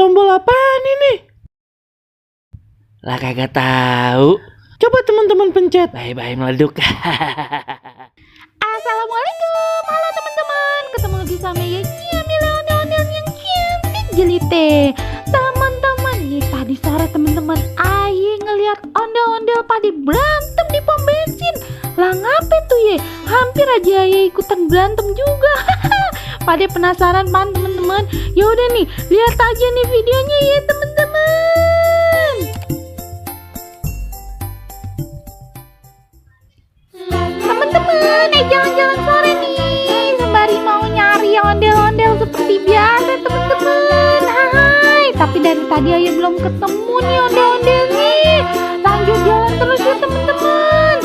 Tombol apaan ini? Lah kagak tahu. Coba teman-teman pencet. Bye-bye meleduk. Assalamualaikum, halo teman-teman. Ketemu lagi sama Yeci ondel-ondel yang cantik jelite. Teman-teman, nih tadi sore teman-teman Aye ngeliat ondel-ondel pada berantem di pom bensin. Lah ngapain tuh ye? Hampir aja Aye ikutan berantem juga. Pada penasaran pan teman-teman? Yaudah nih, lihat aja nih videonya ya teman-teman. Teman-teman, jalan-jalan sore nih sembari mau nyari ondel-ondel seperti biasa teman-teman. Hai, tapi dari tadi Aye belum ketemu nih ondel-ondelnya. Lanjut jalan terus ya teman-teman.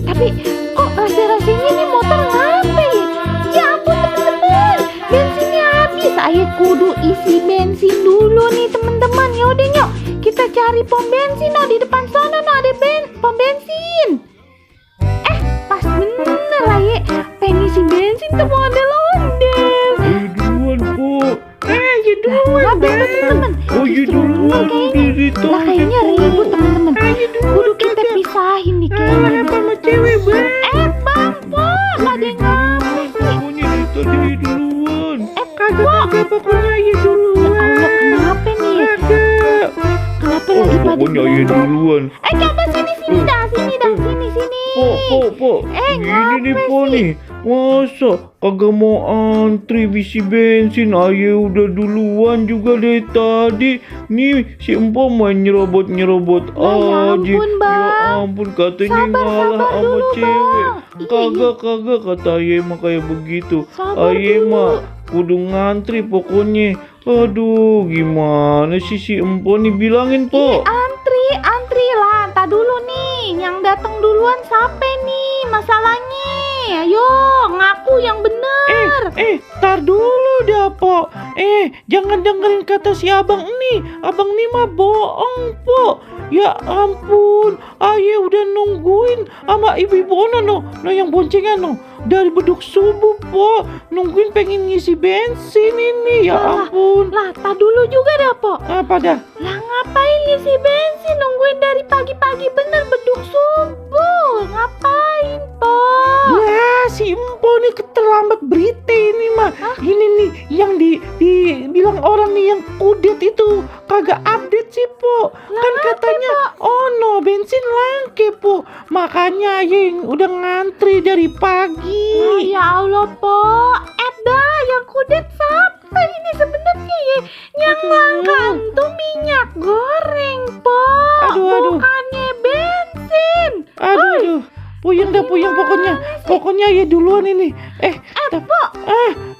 Tapi kok rasa-rasanya nih motor ngapa ya? Ya ampun teman-teman, bensinnya habis. Aye kudu isi bensin dulu nih teman-teman. Yaudah yuk, kita cari pom bensin. Di depan sana ada pom bensin. Pas bener lah ye, pengen isi bensin tuh mau ondel-ondel. Duluan po. Ya duluan teman-teman. Oh ya duluan diri tuh. Lah kayaknya ribut teman-teman. Kudu kita pisahin nih kayaknya. Sama cewek bang. Bang po, ada yang ngapus nih. Pokoknya dari tadi duluan. Kagak Pokoknya ya Ya duluan. Allah, kenapa nih? Kenapa Oh lagi pada pokoknya ya duluan. coba sini sini. Po. Gini nih po nih. Masa kagak mau antri isi bensin? Aye udah duluan juga dari tadi. Nih si Empo main nyerobot Ya aja. ampun, Bang. Ya ampun katanya ngalah Sabar sama dulu, cewek. Bang. Kagak kata Aye mah kayak begitu. Sabar Aye dulu. mah kudu ngantri pokoknya. Aduh gimana sih si Empo nih bilangin po. Antri lah. Entar dulu nih, yang datang duluan siapa nih masalahnya? Ayo ngaku yang bener. Tar dulu dah po. Jangan dengerin kata si abang nih. Abang nih mah bohong po. Ya ampun, Aye udah nungguin sama ibu-ibu no yang boncengan no dari beduk subuh po, nungguin pengen ngisi bensin ini. Ya ampun. Lah, tar dulu juga dah po. Apa dah? Lah ngapain ngisi bensin nungguin dari pagi-pagi bener beduk subuh? Ngapain po? Lah si Empo nih keterlambat berita ini mah. Ini nih yang dibilang orang nih yang kudet itu kagak update sih po. Kan katanya no bensin langke po. Makanya yang udah ngantri dari pagi. Ya Allah po. Dah yang kudet siapa ini sebenarnya ya? Yang langka tuh minyak goreng po. Aduh. Bukannya bensin. Aduh. Puyeng pokoknya ya duluan ini. Po.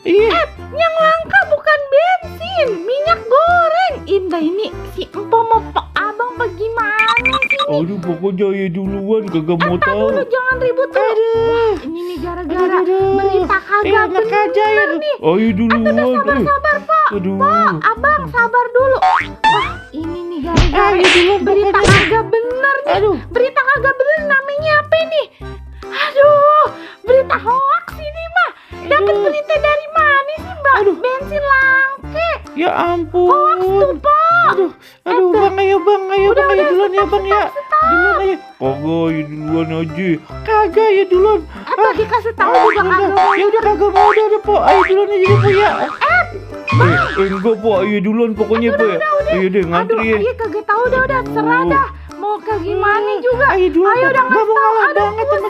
Iya. Yang langka bukan bensin, minyak goreng. Indah ini si Empo mau abang bagaimana sih? Aduh pokoknya ya duluan kagak mau tahu. Dulu jangan ribut dulu. Wah, ini nih gara-gara berita kagak enak aja ya. nih. Ayo duluan. Sabar Pak. Aduh. Abang sabar dulu. Wah, ini nih gara-gara Ayo duluan berita pokoknya. kagak bener nih. Aduh. Berita kagak bener namanya apa nih? Aduh, berita hoax ini mah. Dapat berita dari mana sih, Mbak? Bensin langke. Ya ampun. Hoax tuh, Pak. Aduh bang, ayo Udah, duluan ya bang ya. stop. Duluan aja. Kagak ya duluan aja. Kagak ya duluan. Dikasih tahu juga kagak mau. Ya udah kagak mau udah po. Ayo duluan aja po ya. Enggak po, ayo duluan pokoknya po ya. Ayo deh ngantri ya. Iya kagak tahu udah serah dah. Mau ke gimana juga. Ayo duluan. Ayo udah Nggak mau ngalah banget sama